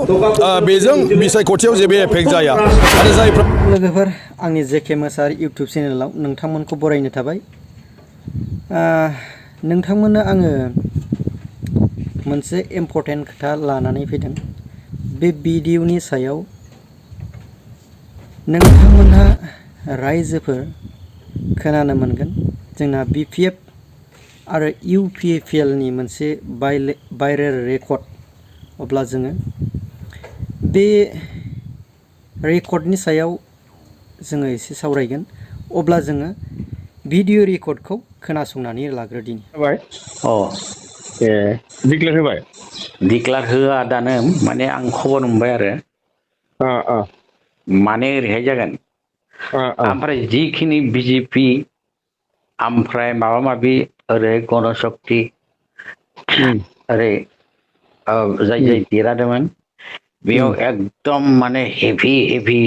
बेजों बिसायख'थियाव जेबो एफेक्ट जाया आरो जायफ्रा लोगोफोर आंनि जेके मोसाहारि इउटुब चेनेलाव नोंथांमोनखौ बरायनो थाबाय नोंथांमोननो आङो मोनसे इम्पर्टेन्ट खोथा लानानै फैदों बे भिडिअनि सायाव नोंथांमोनहा रायजोफोर खोनानो मोनगोन जोंना BPF आरो UPPL नि मोनसे भाइरेल रेकर्ड अब्ला जोङो बे रेकर्डनि सायाव जोङो एसे सावरायगोन अब्ला जोङो भिडिअ रेकर्डखौ खोनासंनानै लाग्रोदिनि डिक्लेयार होबाय डिक्लेयार होआ दानो माने आं खबर मोनबाय आरो माने ओरैहाय जागोन ओमफ्राय जिखिनि BJP ओमफ्राय माबा माबि ओरै गणशक्ति ओरै जाय देरहादोंमोन बेयाव एकदम माने हेभि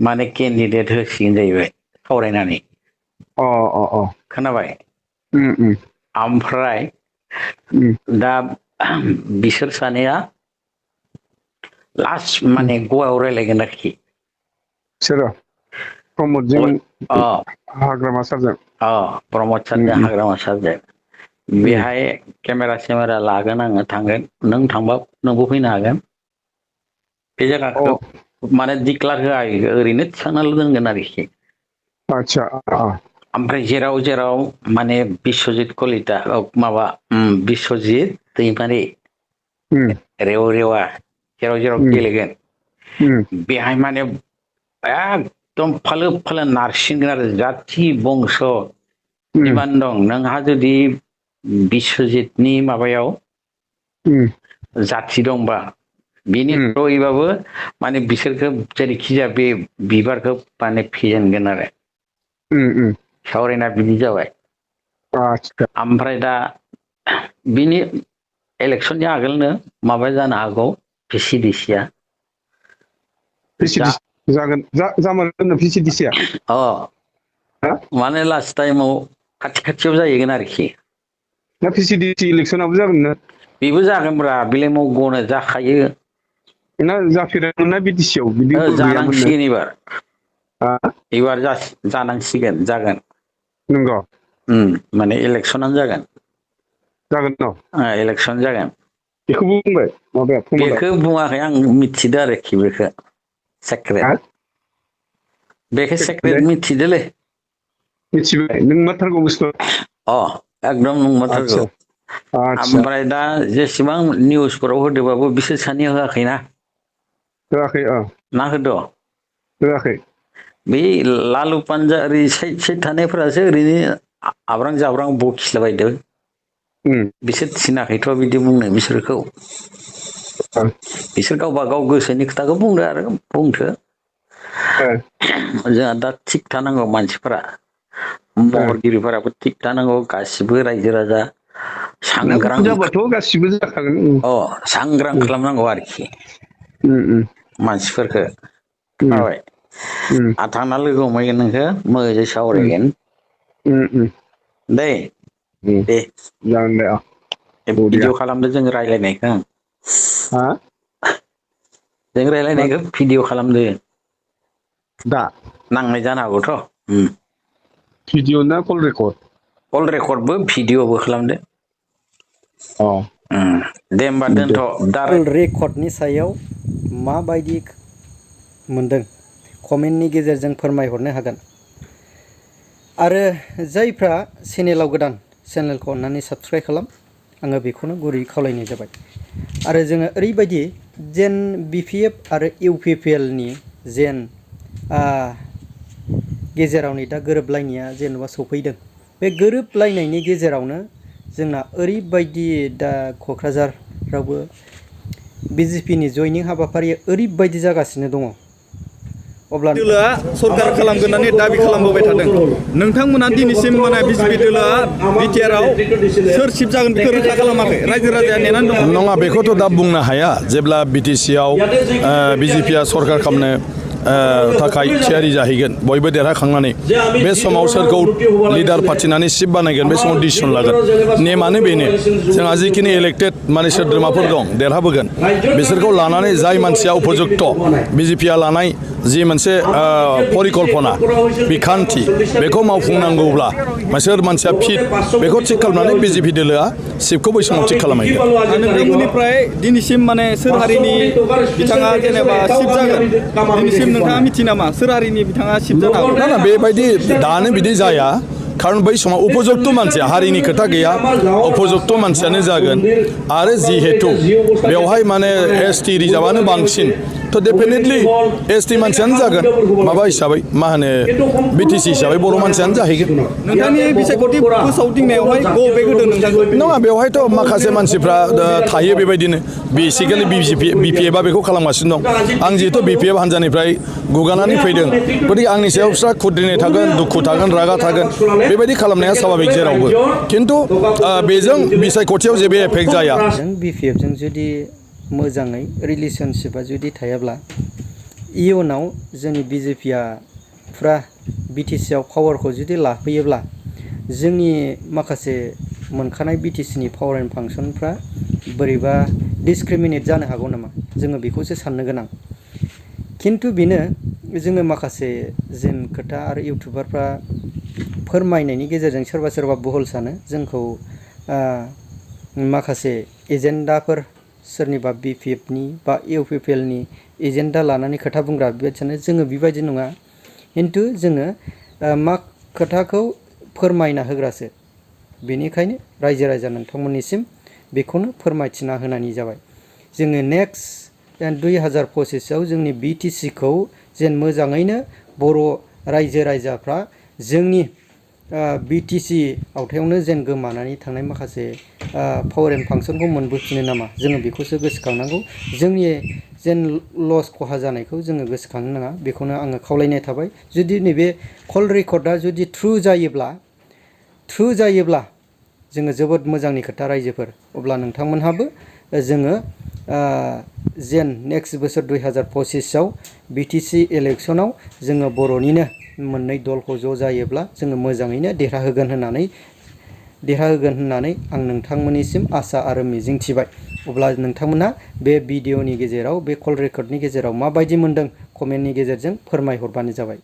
माने केन्डिडेट होसिगोन जाहैबाय सावरायनानै खोनाबाय ओमफ्राय दा बिसोर सानैया लास्ट माने गवायाव रायलायगोन आरोखि सोरो प्रमदजों हाग्रामा सारजों प्रमद सारजों हाग्रामा सारजों बेहाय केमेरा लागोन आङो थांगोन नों थांबा नोंबो फैनो हागोन बे जायगाखौ माने डिक्लेयार होआ ओरैनो थिखांनाल' दोनगोन आरोखि आच्छा ओमफ्राय जेराव माने बिस्वजित कलिता माबा बिस्वजित दैमारि रेवा जेराव गेलेगोन बेहाय माने एकदम फालो नारसिनगोन आरो जाथि बंस जिमान दं नोंहा जुदि बिस्वजितनि माबायाव जाथि दंबा बिनि थ्रयैबाबो माने बिसोरखौ जेरैखिजाया बे बिबारखौ माने फेजेनगोन आरो सावरायना बिदि जाबाय ओमफ्राय दा बिनि इलेक्सननि आगोलनो माबा जानो हागौ VCDCआ जागोन VCDCआ माने लास्ट टाइमाव खाथियाव जाहैगोन आरोखि ना VCDC इलेक्सनाबो जागोन ना बेबो जागोनब्रा बेलेमाव गनो जाखायो ना जाफेरामोन ना BTCआव बिदि गैयामोन एबार जानांसिगोन जागोन नंगौ माने इलेक्सनानो जागोन इलेक्सन जागोन बेखौबो बुंबाय माबाया बेखौ बुङाखै आं मिथिदो आरोखि बेखौ सेक्रेट मिथिदोलै मिथिबाय नों माथारगौ बुस्थु एकदम नंमारथारगौ ओमफ्राय दा जेसेबां निउसफोराव होदोबाबो बिसोर सानैया होआखैना ना होआखै बे लालु पान्जा ओरै साइड थानायफोरासो ओरैनो आब्रां जाब्रां बखिलाबायदों बिसोर थिनाखैथ' बिदि बुंनो बिसोरखौ बिसोर गावबा गाव गोसोनि खोथाखौ बुंदो आरो बुंथो जोंहा दा थिग थानांगौ मानसिफोरा महरगिरिफोराबो थिग थानांगौ गासिबो रायजो राजा सांग्रां जाबाथ' गासिबो जाखागोन सांग्रां खालामनांगौ आरोखि मानसिफोरखौ खोनाबाय थांना लोगो हमहैगोन नोंखो मोजाङै सावरायगोन दे जागोन दे भिडिअ खालामदो जों रायलायनायखौ जों रायलायनायखौ भिडिअ खालामदो दा नांनाय जानो हागौथ' भिडिअ ना कल रेकर्डबो भिडिअबो खालामदो दे होमबा दोनथ' दा रेकर्डनि सायाव माबायदि मोनदों कमेन्टनि गेजेरजों फोरमायहरनो हागोन आरो जायफ्रा चेनेलाव गोदान चेनेलखौ अन्नानै साबस्क्राइब खालाम आङो बेखौनो गुरै खावलायनाय जाबाय आरो जोङो ओरैबायदि जेन BPF आरो UPPL नि जेन गेजेराव नै दा गोरोबलायनाया जेन'बा सफैदों बे गोरोबलायनायनि गेजेरावनो जोंना ओरैबायदि दा क'क्राझारावबो BJP नि जयनिं हाबाफारिया ओरैबायदि जागासिनो दङ अब्ला दोलोआ सरकार खालामगोन होननानै दाबि खालामबोबाय थादों नोंथांमोना दिनैसिम माने BJP दोलोआ बिटिआरआव सोर चिफ जागोन बेखौ रोखा खालामाखै रायजो राजाया नेनानै दं नङा बेखौथ' दा बुंनो हाया जेब्ला BTCआव BJPआ सरकार खालामनो थाखाय थियारि जाहैगोन बयबो देरहाखांनानै बे समाव सोरखौ लिडार पार्टिनानै सिप बानायगोन बे समाव डिसिसन लागोन नेमानो बेनो जोंहा जिखिनि इलेक्टेड माने सोद्रोमाफोर दं देरहाबोगोन बिसोरखौ लानानै जाय मानसिया उपयुक्त बिजेपिआ लानाय जि मोनसे परिकल्पना बिखान्थि बेखौ मावफुंनांगौब्ला सोर मानसिया फिट बेखौ थिग खालामनानै बिजेपि दोलोआ सिपखौ बै समाव थिग खालामहैगोन नोंथांमोननिफ्राय दिनैसिम माने सोर हारिनि बिथाङा जेनेबा सिप जागोन दिनैसिम नोंथाङा मिथियो नामा सोर हारिनि बिथाङा सिप जानो हागौ ना बेबायदि दानो बिदि जाया खारन बै समाव उपयुक्त मानसिया हारिनि खोथा गैया उपयुक्त मानसियानो जागोन आरो जिहेतु बेवहाय माने एसटि रिजार्भआनो बांसिन थ' डेफिनेटलि एसटि मानसियानो जागोन माबा हिसाबै मा होनो बिटिसि हिसाबै बर' मानसियानो जाहैगोन नोंथांनि बिसायख'थि फोसावदिंनायावहाय गबेक होदों नोंथांखौ नङा बेवहायथ' माखासे मानसिफ्रा थायो बेबायदिनो बेसिकेलि बिपिएफआ बेखौ खालामगासिनो दं आं जिहेतु बिपिएफ हान्जानिफ्राय गुगानानै फैदों गतिके आंनि सायाव बिस्रा खुद्रिनाय थागोन दुखु थागोन रागा थागोन बेबायदि खालामनाया स्वाभाबिक जेरावबो खिन्थु बेजों बिसायख'थियाव जेबो एफेक्ट जाया जों बिपिएफजों जुदि मोजाङै रिलेसनशिपआ जुदि थायाब्ला इयुनाव जोंनि बिजेपिआ फ्रा बिटिसिआव पावारखौ जुदि लाफैयोब्ला जोंनि माखासे मोनखानाय बिटिसिनि पावार एन्ड फांसनफ्रा बोरैबा डिसक्रिमिनेट जानो हागौ नामा जोङो बेखौसो साननो गोनां खिन्थु बेनो जोङो माखासे जेन खोथा आरो इउटुबारफ्रा फोरमायनायनि गेजेरजों सोरबा सोरबा बुहुल सानो जोंखौ माखासे एजेन्डाफोर सोरनिबा बिपिएफनि बा इउपिपिएलनि एजेन्डा लानानै खोथा बुंग्रा बेबायदि सानो जोङो बेबायदि नङा खिन्थु जोङो मा खोथाखौ फोरमायना होग्रासो बेनिखायनो रायजो राजा नोंथांमोननिसिम बेखौनो फोरमायथिना होनानै जाबाय जोङो नेक्स्ट 2025आव जोंनि बिटिसिखौ जेन मोजाङैनो बर' रायजो राजाफ्रा जोंनि बिटिसि आवथायावनो जेन गोमानानै थांनाय माखासे पावार एन्ड फांसनखौ मोनबोफिनो नामा जोङो बेखौसो गोसोखांनांगौ जोंनि जेन लस खहा जानायखौ जोङो गोसोखांनो नाङा बेखौनो आङो खावलायनाय थाबाय जुदि नैबे कल रेकर्डआ जुदि ट्रु जायोब्ला जोङो जोबोद मोजांनि खोथा रायजोफोर अब्ला नोंथांमोनहाबो जोङो जेन नेक्स्ट बोसोर 2025आव बिटिसि इलेक्सनाव जोङो बर'निनो मोननै दलखौ ज' जायोब्ला जोङो मोजाङैनो देरहाहोगोन होननानै आं नोंथांमोननिसिम आसा आरो मिजिंथिबाय अब्ला नोंथांमोना बे भिडिअनि गेजेराव बे कल रेकर्डनि गेजेराव माबायदि मोनदों कमेन्टनि गेजेरजों फोरमायहरबानो जाबाय।